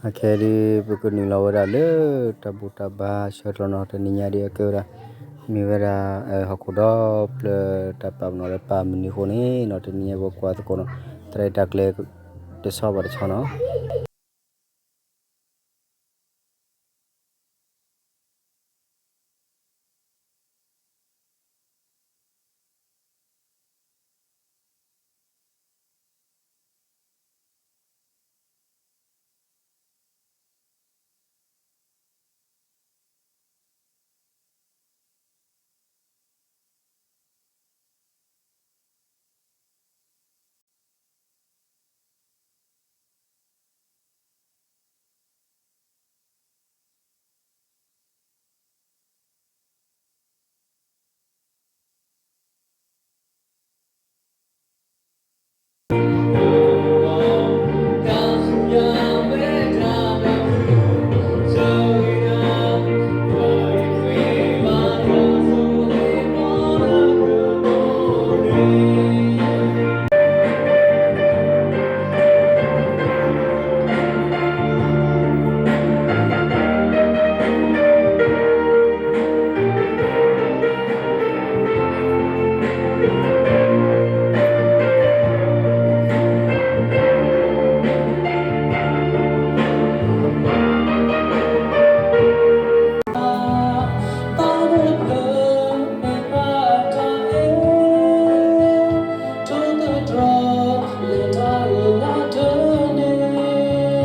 အခဲအံၤဒုး ပကနုာ်လီၤဝဲဒၣ်လၢတၢ်ဘူၣ်တၢ်ဘါဆၢကတီၢ်နီၤ, တနံၤညါဒုးအကဲဝဲဒၣ် မ့ၢ်ဝဲဒၣ် ဟီၣ်ခိၣ်ဒီဖျၢၣ်တၢ်ပာ်ပနီၣ်လၢပၢ်မုၢ်နံၤအဃိန့ၣ်နီၤ, တနံၤညါပကွၢ်သကိးနီၤ, သရၣ်တၢ်ကျဲၤတဆီဘၣ်တဆီနီၤ.ဒိးန့ၢ်အဂီၢ်လၢအဂ့ၤကိးဂၤဒဲး, တၢ်ဘျုး, အဆိကတၢၢ်သးခုစံးဘျုးဘၣ်ကစၢ်ယွၤဘျုးဖှိၣ်ဒိၣ်မး လၢအဆှၢခီဖျိယၤအတၢ်အိၣ်မူဒီး ဟ့ၣ်စ့ၢ်ကီးယၤတၢ်ဆၢ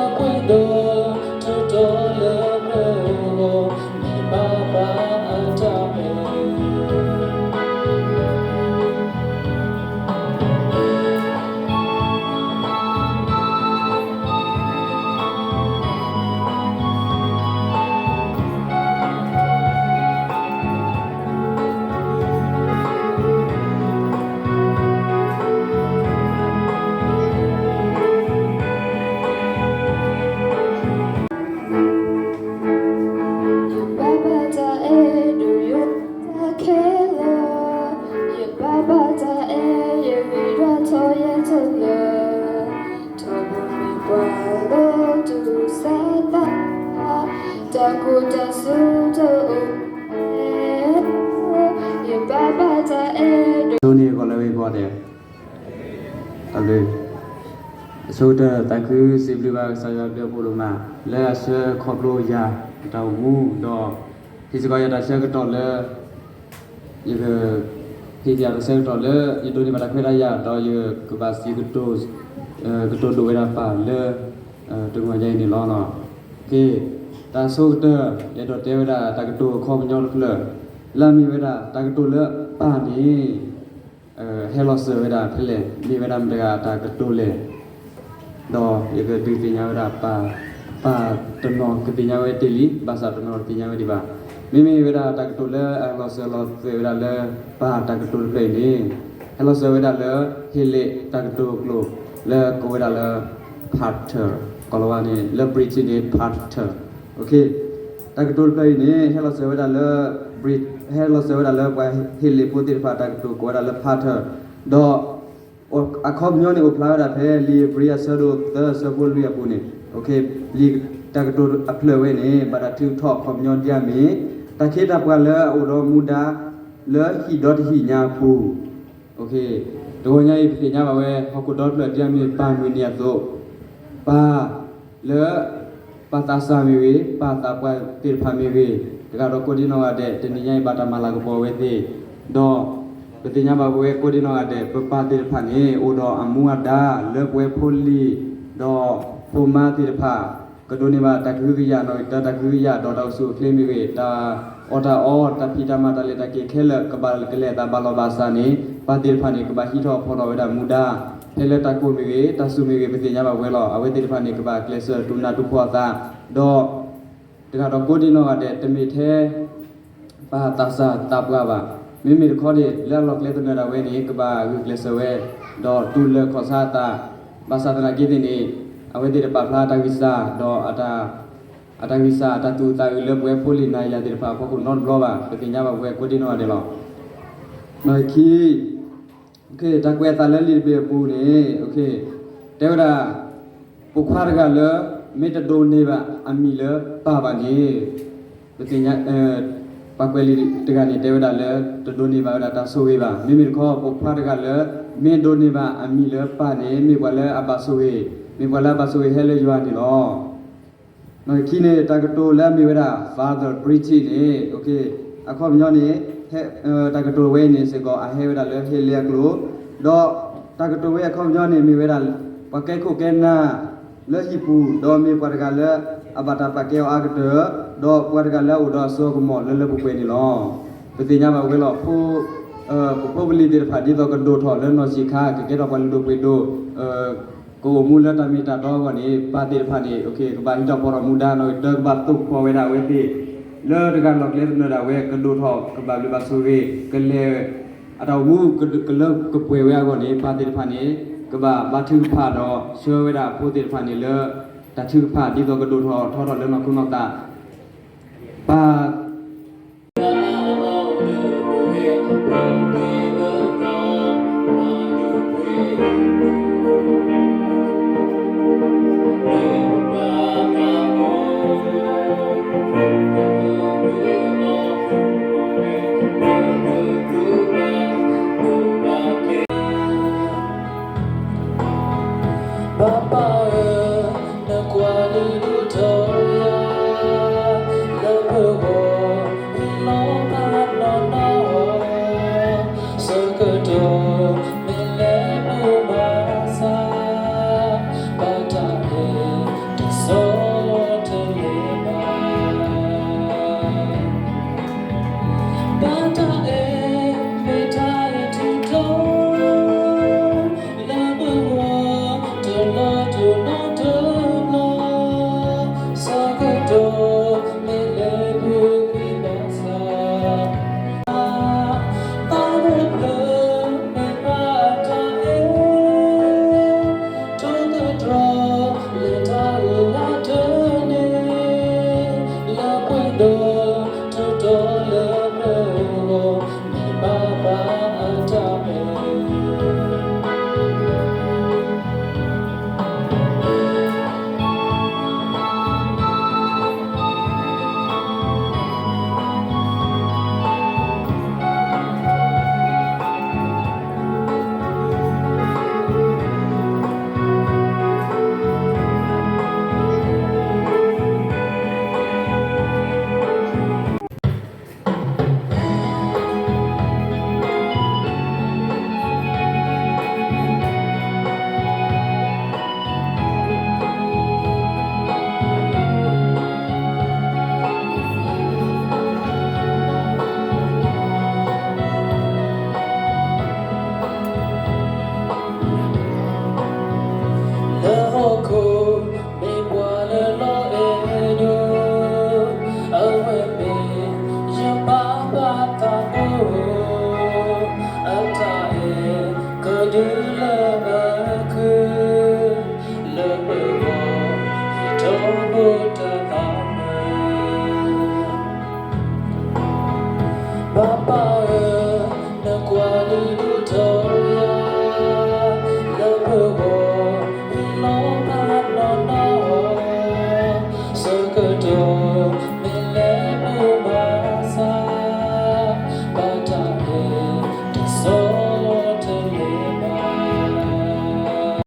ကတီၢ်လၢ ယက ဟ့ၣ်ယၤတၢ်ဆၢကတီၢ်လၢ ယဒိးန့ၢ်ဘၣ်တၢ်ခွဲးတၢ်ယာ် ဒီးယကဘၣ်စံးကတိၤ ကတိၤဒိၣ်ဝဲဒၣ်ပၢ်လၢ တဂီၤညါအံၤန့ၣ်လီၤ. တၢ်ဆိကတၢၢ် ယအဲၣ်ဒိးတဲဝဲဒၣ်တၢ်ကတိၤအခီပညီတဖျၢၣ် လၢအမ့ၢ်ဝဲဒၣ်တၢ်ကတိၤလၢပၢ်န့ၣ် ဟဲလီၤစၢၤဝဲဒၣ်ဖဲလဲၣ်, မ့ၢ်ဝဲဒၣ်မတၤတဂၤအတၢ်ကတိၤလဲၣ် ဒီးယကဒုးသ့ၣ်ညါဝဲဒၣ်ပၢ်, ပၢ်တနီၤကသ့ၣ်ညါဝဲတ့ၢ်လံ, ဘၣ်ဆၣ်တနီၤတသ့ၣ်ညါဝဲဒံးဘၣ်. မ့မ့ၢ်ဝဲဒၣ်တၢ်ကတိၤလၢအလီၤစၢၤလီၤသွဲၣ်ဝဲဒၣ်လၢပၢ်တၢ်ကတိၤတဖျၢၣ်အံၤန့ၣ် ဟဲလီၤစၢၤဝဲဒၣ်လၢ ဟ့းလ့ၣ်တၢ်ကတိၤအကျိာ် လၢကိးဝဲဒၣ်လၢ Potter, ကီၤလၤဝါန့ၣ် လၢ British န့ၣ် Potter. တၢ်ကတိၤတဖျၢၣ်အံၤန့ၣ် ဟဲလီၤစၢၤဝဲဒၣ်လၢ ဟဲလီၤစၢၤဝဲဒၣ်လၢပှၤဟ့းလ့ၣ်ဖိသ့ၣ်တဖၣ်တၢ်ကတိၤကိးဝဲဒၣ်လၢ Potter, ဒီး အခီပညီန့ၣ်အိၣ်ဖျါဝဲဒၣ်ဖဲ လံာ်ဧ့ၤဘြံၤအဆၢဒိၣ်သၢအဆၢဖိလွံၢ်အပူၤန့ၣ်, လံာ်တၢ်ကတိၤအဖျၢၣ်ဝဲန့ၣ် ဘၣ်တၢ်ထုးထီၣ်အခီပညီဒ်အမ့ၢ် တၢ်ခ့တၢ်ပှၤလၢအအိၣ်ဒီးမူဒါ လၢဟံၣ်ဒီတဟံၣ်ညါအပူၤ, တဂီၤညါအံၤ ပသ့ၣ်ညါဘၣ်ဝဲ ဟီၣ်ခိၣ်ဒီတဖျၢၣ်ဒ်အမ့ၢ်ပၢ်မုၢ်နံၤအသိး, ပၢ် လၢ ပၢ်သးစၢ်မ့ၢ်ဂ့ၤ, ပၢ်သးပှၢ်သ့ၣ်တဖၣ်မ့ၢ်ဂ့ၤ, တဂၤဒီးကိးဒံနီၢ်ဂၤဒဲး တနံၤညါအံၤဘၣ်တၢ်မၤလၤကပီၤအဝဲသ့ၣ်, ဒီး ပသ့ၣ်ညါဘၣ်ဝဲကိးဒံနီၢ်ဂၤဒဲး ပပၢ်သ့ၣ်တဖၣ်န့ၣ် အိၣ်ဒီးအမူအဒါလၢပဝဲဖိလံၤ ဒီးဖိမါသ့ၣ်တဖၣ် ကဒိးန့ၢ်ဘၣ်တၢ်ကဟုကယာ် နီၣ်ဂံၢ်တၢ တၢ်ကဟုကယာ်ဒီးတၢ်အိၣ်ဆူၣ်အိၣ်ချ့မ့ၢ်ဂ့ၤ, တၢ်အီၣ်တၢ်အီ တၢ်ဖံးတၢ်မၤ တၢ်လဲၤတၢ်က့ၤခဲလၢာ် ကဘၣ်ကလဲၤအသးဘၣ်လီၤဘၣ်စးန့ၣ် ပၢ်သ့ၣ်တဖၣ်န့ၣ် ကဘၣ်ဟံးထီၣ်ဖီၣ်ထီၣ်ဝဲဒၣ်မူဒါ ဖဲလၢတၢ်ကိၢ်မ့ၢ်ဂ့ၤ တၢ်စူၢ်မ့ၢ်ဂ့ၤ ပသ့ၣ်ညါဘၣ်ဝဲလီၤ. အဝဲသ့ၣ်တဖၣ်န့ၣ် ကဘၣ်ကျဲးစၢးတူၢ်နးတူၢ်ဖှီၣ်အသး, ဒီး တဂၤဒီးကိးဒံနီၢ်ဂၤဒဲး တမ့ၢ်ထဲ ပၢ်သးစၢ်သးပှၢ်ဘၣ်. မ့မ့ၢ်တခီန့ၣ် လၢအလီၢ်ကျဲသနၢၣ်ဒၣ်ဝဲန့ၣ် ကဘၣ်ဂုာ်ကျဲးစၢးဝဲ ဒီးတူၢ်လၢခီၣ်ဆါအသး, ဘၣ်ဆၣ်သနာ်က့သ့ၣ်န့ၣ် အဝဲသ့ၣ်တပာ်ဖျါတၢ်ဂံၢ်စၢ် ဒီး အတၢ်ဂံၢ်စၢ်အတၢ်သူၣ်အုးသးအုးလၢပဝဲဖိလံၤနၤယၤသ့ၣ်တဖၣ်အဖီခိၣ် နီတဘျီဘၣ်. ပသ့ၣ်ညါဘၣ်ပဝဲကိးဒံနီၢ်ဂၤဒဲးလီၤ. နီၣ်ဂံၢ်ခံ တၢ်ကွဲးအသးလၢလံာ်တဘ့ၣ်အပူၤန့ၣ် တဲဝဲဒၣ် ပိာ်ခွါတဂၤလၢ မ့ၢ်တဒိးန့ၢ်ဘၣ်အမံၤလၢပၢ်ဘၣ်န့ၣ်, ပသ့ၣ်ညါ ပှၤကွဲးလံာ်တဂၤန့ၣ် တဲဝဲဒၣ်လၢ တဒိးန့ၢ်ဘၣ်ဝဲဒၣ်တၢ်ဆိၣ်ဂ့ၤဘၣ်. မ့မ့ၢ်တခီ ပခွါတဂၤလၢ မ့ၢ်ဒိးန့ၢ်ဘၣ်အမံၤလၢပၢ်န့ၣ် မ့ၢ်ပှၤလၢအဘၣ်ဆိၣ်ဂ့ၤ, မ့ၢ်ပှၤလၢအဘၣ်ဆိၣ်ဂ့ၤဟဲလၢယွၤန့ၣ်လီၤ. ခံန့ၣ် တၢ်ကတိၤလၢအမ့ၢ်ဝဲဒၣ် Father British န့ၣ်, အခီပညီန့ၣ် တၢ်ကတိၤဝဲအံၤန့ၣ်စ့ၢ်ကီး အဟဲဝဲဒၣ်လၢဟ့လ့အကျိာ်, ဒီးတၢ်ကတိၤဝဲအခီပညီန့ၣ် မ့ၢ်ဝဲဒၣ် ပှၤကဲခိၣ်ကဲနၢ် လၢဟံၣ်ပူၤ, ဒီးမ့ၢ်ပှၤတဂၤလၢ အဘၣ်တၢ်ပာ်ကဲအီၤအါကတၢၢ်, ဒီးပှၤတဂၤလၢအအိၣ်ဒီးအစိအကမီၤလၢလၢပှဲၤပှဲၤန့ၣ်လီၤ. ပသ့ၣ်ညါဘၣ်ဝဲလီၤ. ပဖိပလံၤသ့ၣ်တဖၣ် ဒ်သိးကဒိၣ်ထီၣ်လၢနီၢ်ဆံးခါ ကကဲထီၣ်ပှၤလုၢ်ဒိၣ်ပှ့ၤဒိၣ်, ကအိၣ်မူလၢတၢ်မ့ၢ်တၢ်တီအဂီၢ်န့ၣ် ပၢ်သ့ၣ်တဖၣ်န့ၣ် ကဘၣ်ဟံးထီၣ်ဖီၣ်ထီၣ်မူဒါ ဒီးကဘၣ်သိၣ်ကဖီဝဲဒၣ်အဝဲသ့ၣ် လၢတဂၤလီၤကျဲသနၢၤဒၣ်ဝဲ ကဒိၣ်ထီၣ် ကဘၣ်ဘျုးဘၣ်ဆိၣ်ဂ့ၤ ကလဲၤ အတၢ်အိၣ်မူကလၢကပှဲၤဝဲအဂီၢ်န့ၣ် ပၢ်သ့ၣ်တဖၣ်န့ၣ် ကဘၣ်ဘါထုကဖၣ်ဒီးဆှၢဝဲဒၣ်အဖိသ့ၣ်တဖၣ်န့ၣ်လၢ တၢ်ထုကဖၣ် ဒ်သိးကဒိၣ်ထီၣ်ထီထီၣ်လၢနီၢ်ခိနီၢ်သး ပၢ်